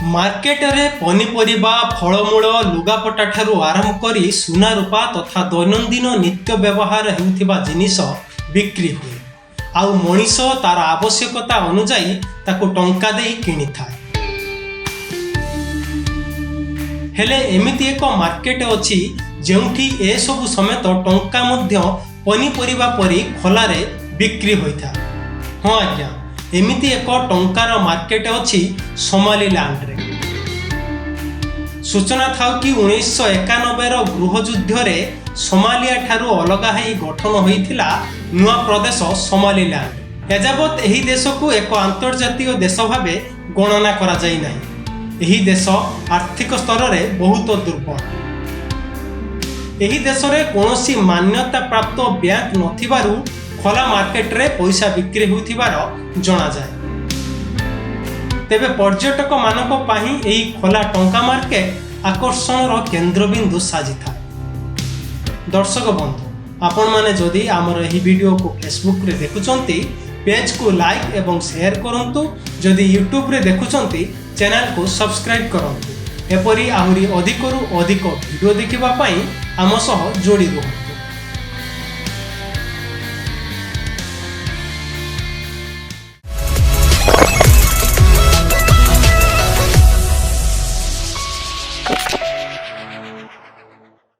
ମାର୍କେଟରେ ପନିପରିବା, ଫଳମୂଳ, ଲୁଗାପଟା ଠାରୁ ଆରମ୍ଭ କରି ସୁନା ରୂପା ତଥା ଦୈନନ୍ଦିନ ନିତ୍ୟ ବ୍ୟବହାର ହେଉଥିବା ଜିନିଷ ବିକ୍ରି ହୁଏ। ଆଉ ମଣିଷ ତାର ଆବଶ୍ୟକତା ଅନୁଯାୟୀ ତାକୁ ଟଙ୍କା ଦେଇ କିଣିଥାଏ। ହେଲେ ଏମିତି ଏକ ମାର୍କେଟ ଅଛି, ଯେଉଁଠି ଏସବୁ ସମେତ ଟଙ୍କା ମଧ୍ୟ ପନିପରିବା ପରି ଖୋଲାରେ ବିକ୍ରି ହୋଇଥାଏ। ହଁ ଆଜ୍ଞା, ଏମିତି ଏକ ଟଙ୍କାର ମାର୍କେଟ ଅଛି ସୋମାଲିଲ୍ୟାଣ୍ଡରେ। ସୂଚନା ଥାଉ କି, 1991ର ଗୃହଯୁଦ୍ଧରେ ସୋମାଲିଆ ଠାରୁ ଅଲଗା ହୋଇ ଗଠନ ହୋଇଥିଲା ନୂଆ ପ୍ରଦେଶ ସୋମାଲିଲ୍ୟାଣ୍ଡ। ଏଯାବତ୍ ଏହି ଦେଶକୁ ଏକ ଆନ୍ତର୍ଜାତୀୟ ଦେଶ ଭାବେ ଗଣନା କରାଯାଇ ନାହିଁ। ଏହି ଦେଶ ଆର୍ଥିକ ସ୍ତରରେ ବହୁତ ଦୁର୍ବଳ। ଏହି ଦେଶରେ କୌଣସି ମାନ୍ୟତା ପ୍ରାପ୍ତ ବ୍ୟାଙ୍କ ନଥିବାରୁ ଖୋଲା ମାର୍କେଟରେ ପଇସା ବିକ୍ରି ହେଉଥିବାର ଜଣାଯାଏ। ତେବେ ପର୍ଯ୍ୟଟକମାନଙ୍କ ପାଇଁ ଏହି ଖୋଲା ଟଙ୍କା ମାର୍କେଟ ଆକର୍ଷଣର କେନ୍ଦ୍ରବିନ୍ଦୁ ସାଜିଥାଏ। ଦର୍ଶକ ବନ୍ଧୁ, ଆପଣମାନେ ଯଦି ଆମର ଏହି ଭିଡ଼ିଓକୁ ଫେସବୁକରେ ଦେଖୁଛନ୍ତି, ପେଜକୁ ଲାଇକ୍ ଏବଂ ସେୟାର କରନ୍ତୁ। ଯଦି ୟୁଟ୍ୟୁବରେ ଦେଖୁଛନ୍ତି, ଚ୍ୟାନେଲକୁ ସବସ୍କ୍ରାଇବ୍ କରନ୍ତୁ। ଏପରି ଆହୁରି ଅଧିକରୁ ଅଧିକ ଭିଡ଼ିଓ ଦେଖିବା ପାଇଁ ଆମ ସହ ଯୋଡ଼ି ରୁହନ୍ତୁ।